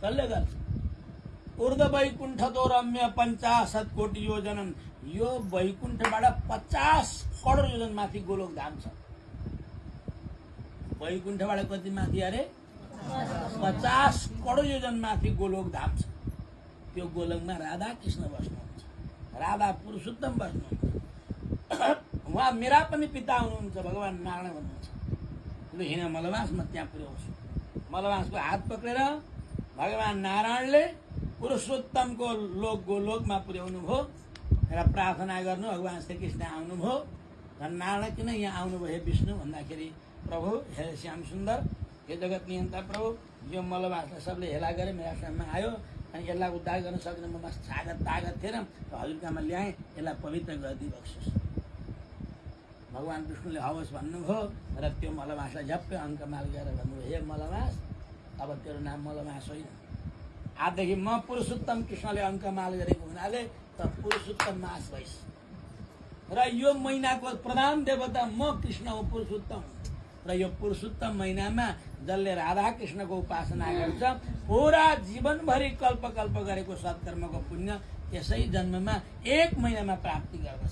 कसले गर्छ? ऊर्ध वैकुण्ठ तो रम्य 50 कोटी योजन, यो वैकुण्ठबाट 50 करोड योजन माथि गोलोक धाम छ। वैकुण्ठबाट कति माथि अरे? 50 करोड योजन माथि गोलोक धाम छ। त्यो गोलोकमा राधा कृष्ण बस्नुहुन्छ, राधा पुरुषोत्तम बस्नुहुन्छ। उहाँ मेरा पनि पिता हुनुहुन्छ, भगवान नारायण भन्नुहुन्छ। लु हिँड मलवास, म त्यहाँ पुर्याउँछु। मलवासको हात पक्रेर भगवान नारायणले पुरुषोत्तमको लोक गोलोकमा पुर्याउनु भयो र प्रार्थना गर्नु, भगवान श्री कृष्ण आउनुभयो। र नारायण किन यहाँ आउनुभयो हे विष्णु भन्दाखेरि, प्रभु हे श्याम सुन्दर, हे जगत नियन्ता प्रभु, यो मलवासलाई सबले हेला गरे, मेरा साममा आयो अनि यसलाई उद्धार गर्न सक्ने ममा तागत थिएन, र हजुरकामा ल्याएँ, यसलाई पवित्र गरिदिबक्सोस्। भगवान विष्णुले हवस् भन्नुभयो र त्यो मलमासलाई झप्पै अङ्कमाल गरेर भन्नुभयो, हे मलमास, अब तेरो नाम मलमास होइन, आजदेखि म पुरुषोत्तम कृष्णले अङ्कमाल गरेको हुनाले त पुरुषोत्तम मास भइस्। र यो महिनाको प्रधान देवता म कृष्ण हो, पुरुषोत्तम। र यो पुरुषोत्तम महिनामा जसले राधा कृष्णको उपासना गर्छ, पुरा जीवनभरि कल्प कल्प गरेको सत्कर्मको पुण्य यसै जन्ममा 1 महिनामा प्राप्ति गर्दछ।